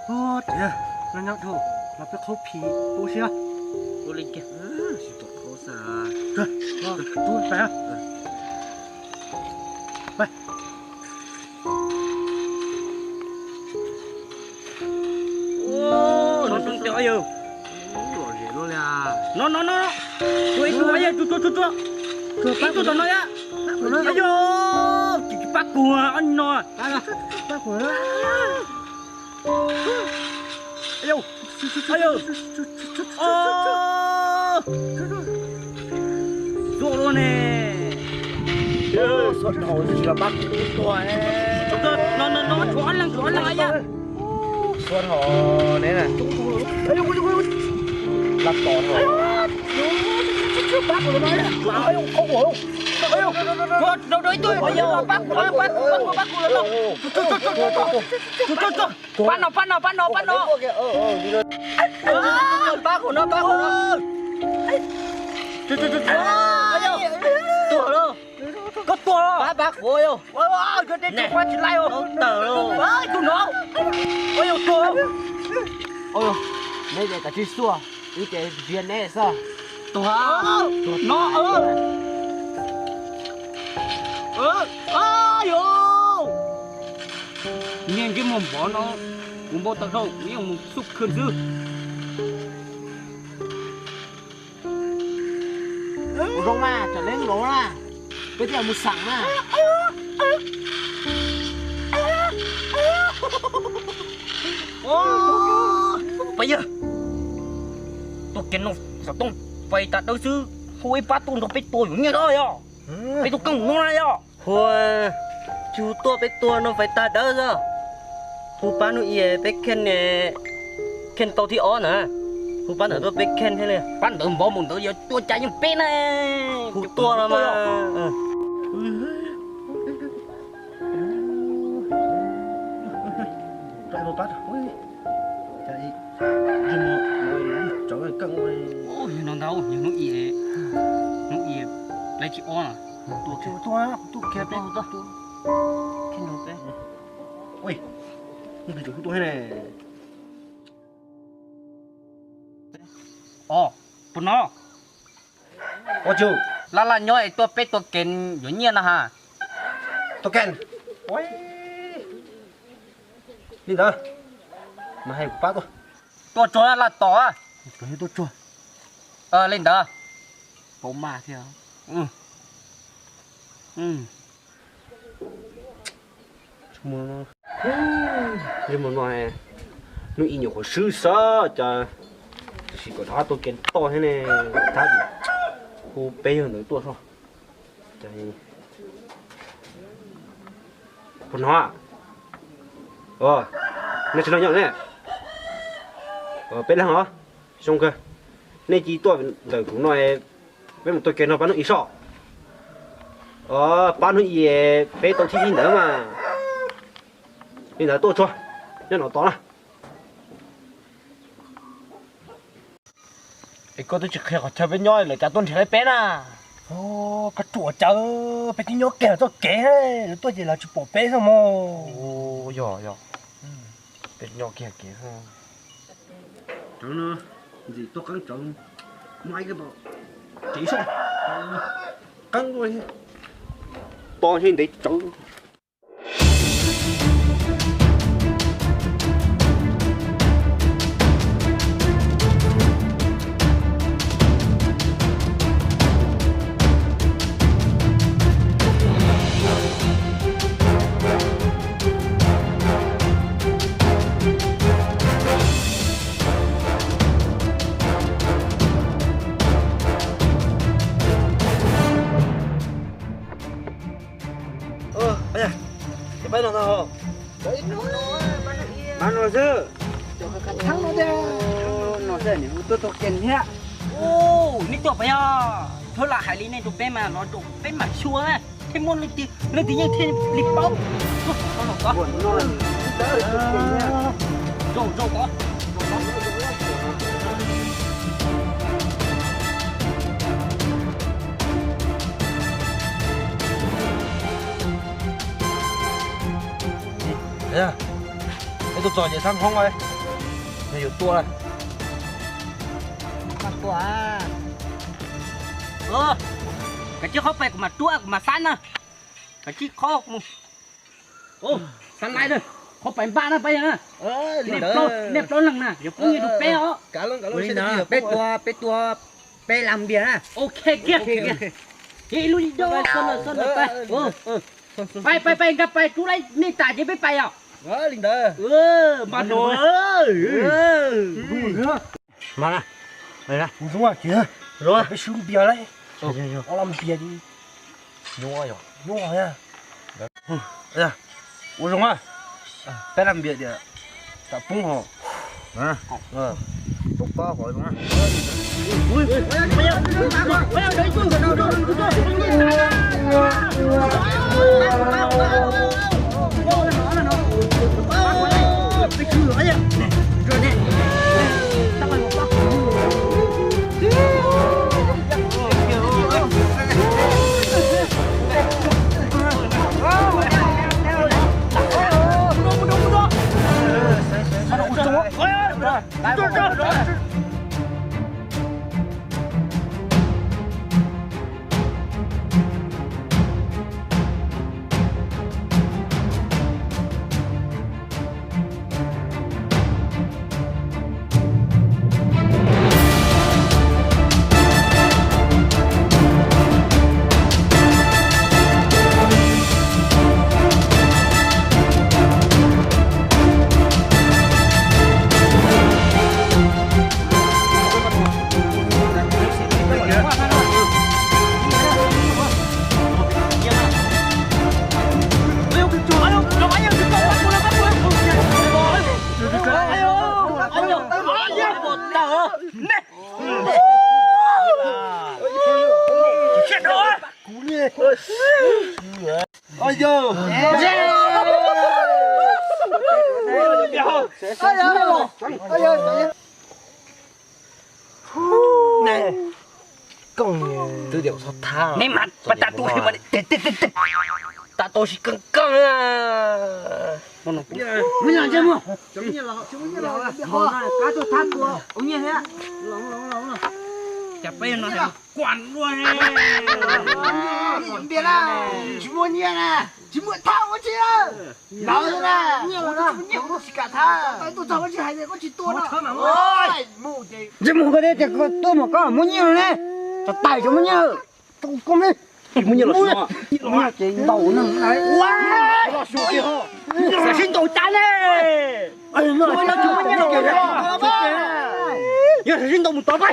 Ua, tiag, no nyob dhau, los peb qhaub phim ua si. Ua li kiag. Tsis pom qhaub xwb. Rub pais. Pais. Ua, no zoo tiag yawg. No no no, tua ib tug yawg, tua tua tua tua, ib tug tom no yawg. Yawg, tsis pab kuv ob no. Yawg, yawg, o, tuaj lawm ne. Tsis los pab kuv tua. No no no, tshuav ob leeg, tshuav ob leeg yawg. Xuab hov ne na. Laj tos no. Pab kuv, pab kuv, pab kuv, pab kuv. Pab no, pab no, pab no, pab no. Pab kuv no, pab kuv no. Tuag lawm. Koj tuag los? Pab, pab kuv yog. Koj dej tsis pab tsis laij os. Tawm los. Tus no. Ua yog tuag. Neb ces kav tsij xuaj, ib ces zias neb xwb. Tuag no. Yog. Niag ntsej muag npov no, kuv npau taws dhau, kuv yeej mus xub khw xwb. Ua zoo mas, tsam leb nkaus na, peb thiaj mus xeem na. Pab yawg, tuaj kiag no xov tooj fais tag dawb xwb, hu ib pab tuaj nrog peb tua yuav nyiaj dab yog? Peb tuaj keej mus no na yog? Hu, tsis hu tuaj peb tua no fais tag dawb xwb. Hu pab hnub i peb kheej, kheej tau thib ob na. Hu pab ntawd tuaj peb kheej thiab li. Pab ntawd npaum mus ntawd yuav tua cas yeej peb na. Hu tuaj no mas. Yog no ntag, yog hnub i, hnub i lawv thib ob na. Tua kiag, tua kiag peb. Ua, tus tus tua ne. Os, puas no? Ua tsu, laj laj nyob es tuaj peb tua kev yuav nyiaj no ha. Tua kev. Li ntawd, mas hais kuv pab tuaj. Tuaj tsuag laj tos. Tuaj tsuag. Li ntawd. Paub maj thiab. Mus no, hnub i nyuam qhuav swb xwb cas, tab sis kom rov qab tua kev toj thiab ne, tab sis hu peb yawg ntawd tuaj soj. Puas hnov? Nej tsis noj nyob ne? Peb leeg os, zoo kawg. Nej cia tuaj ntawm kuv no, peb mus tua kev no pab hnub i soj. Pab hnub i peb tau thib ib ntawd mas. Li ntawd tuaj tsuag, nyob no tos na. Es koj twb tsis qhia qhov chaw peb nyob lawm cas tuaj nrhiav peb na. Koj ruam cas, peb twb nyob kiag txoj kev, lawv tuaj ces lawv tsis pom peb xwb mog. Yog, yog. Peb nyob kiag kev xwb. Cov no ntxim tuaj qeeb cov, muaj ib kab tom kev soj, qeeb luaj, to ntshe ntev cov. Pab no xwb. No xwb, nws tuaj tau kev thiab. Neb tuaj pab yog, thov lam hais li nej rau peb mas los rau peb mam xyuas, thiaj muaj leej twg, leej twg yeej thiaj li paub. Zoo, zoo tod. Peb tuaj txog ces sab hoob. Yuav tua. Kav tsij qhob pais kuv mam tuaj kuv mam xab na. Kav tsij qhob mus. Xab laib na, qhob pais npaj na pab yog na. Nej plaub leeg na yuav poob nyiaj rau peb os. Peb tua, peb tua, peb lam npias na. Ok kiag. Ib lub ib dob. Pais pais pais, nkag pais rub laib nej tas ces peb pais os. Mas no. Mas na, kuv zoo kiag, peb sib npias lauj. Ob lam npias nyuaj, nyuaj. Ua zoo, peb lam npias tias tam poob ho. Tau pob qhov zoo. Neb mas pas tas tu, tas tau sib kooj kooj. Cas peb no kuam dua. Tsis muaj nyiaj na, tsis muaj thab ua tsi. Lawv na, nyiaj los tsis kam thab. Tuaj txog koj tsis hais tias koj tsis tuaj no. Ntsej muag koj thiab tias koj tuaj mas koj muaj nyiaj no ne. Tso tais tso muaj nyiaj. Koj me, muaj nyiaj los tsis muaj. Muaj ces ntaus no. Xav sib ntaus cas ne. Yog xav sib ntaus mus tod pab.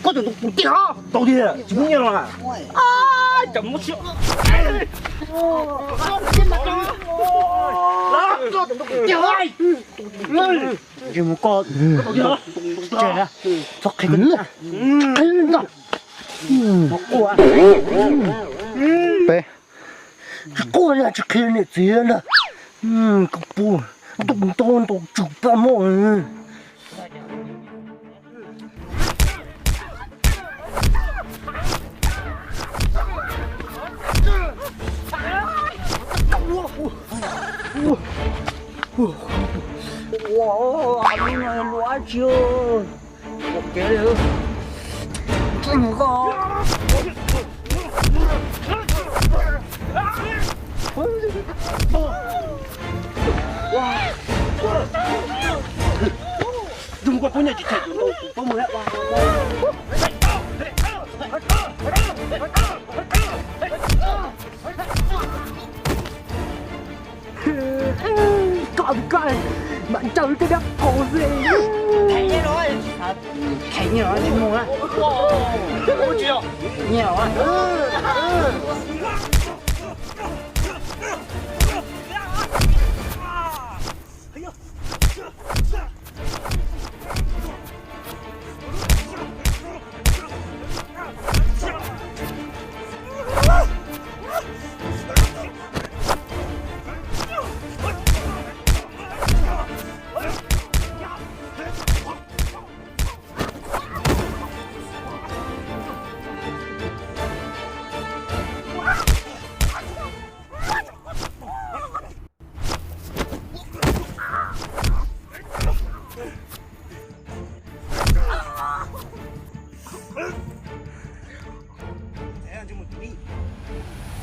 Koj tus ntoo kuv tiag os. Tau tiag, tsis muaj nyiaj los. Tsis mus koj. Txhob qhia koj niam. Qhia koj niam. Peb tsis quaj li, tsis qhia niam txiv ntag. Koj pub ntuj ntaub ntaus tswv paj moj. Ua, lub no luaj dab tsi? Ua kev li. Tus koj pub nyuag tsis them tus ntoo kuv pub mus lawm. Koj tus koj mam ntsawg tej dab qus xwb. Them nyiaj los, them nyiaj los tsis mus na. Nyiaj los. Mus tus pib.